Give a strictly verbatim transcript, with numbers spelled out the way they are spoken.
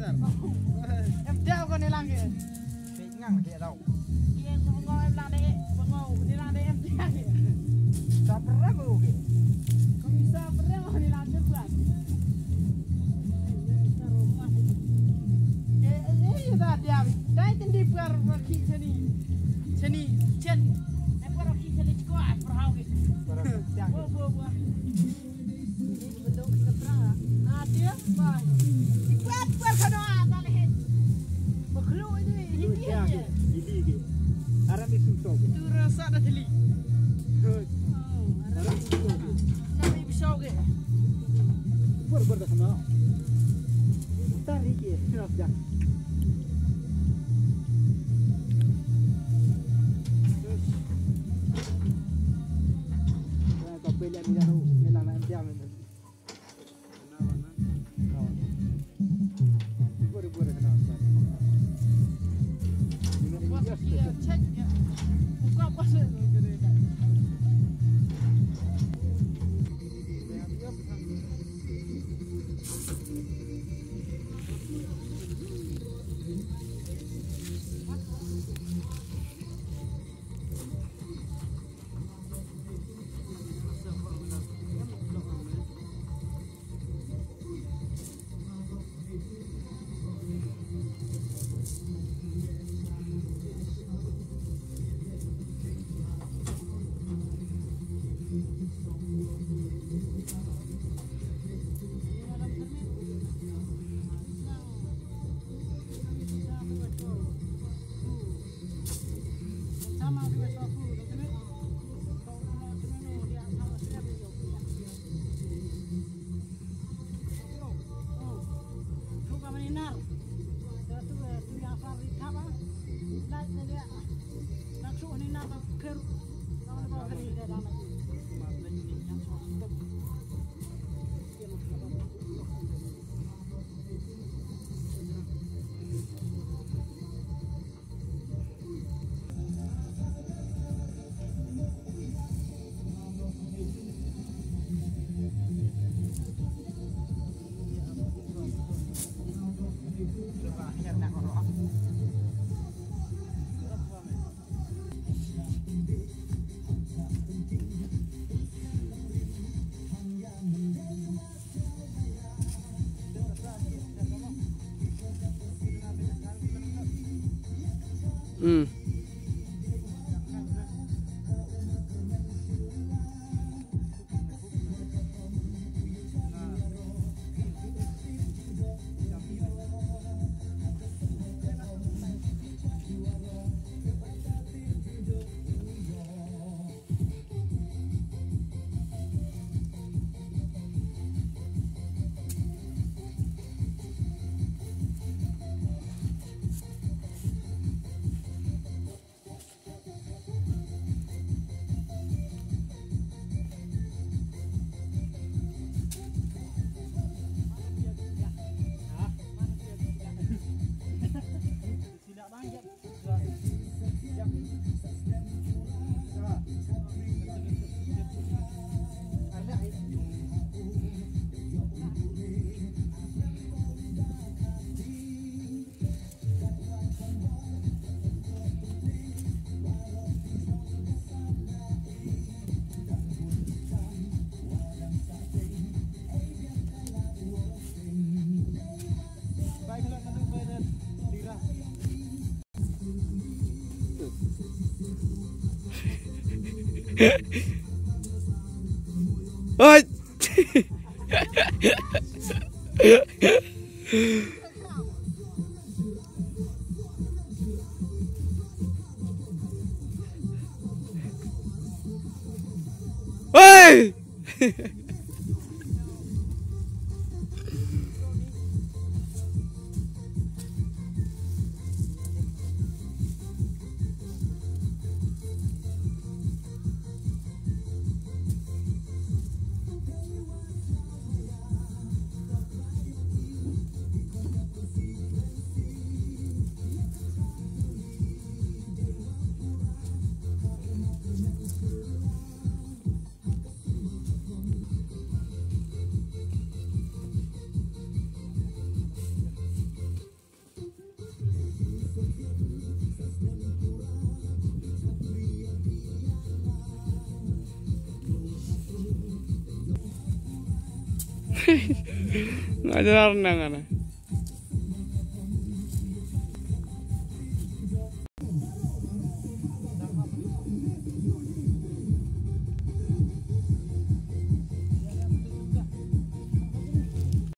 Em teo ko ni lang ke. Peit ngang ke tau. Ki em ngo em lang de, ngo ni lang de em teo ke. Sa perang ko ke. Ko bisa perang ni lang ke buat. Ke eh da dia. Dai tendi per ki sini. Sini chen. Eh per ki sini ko ah perang ke. Perang. Bo bo bo. Oi. Oi. Nga jarar nang ana.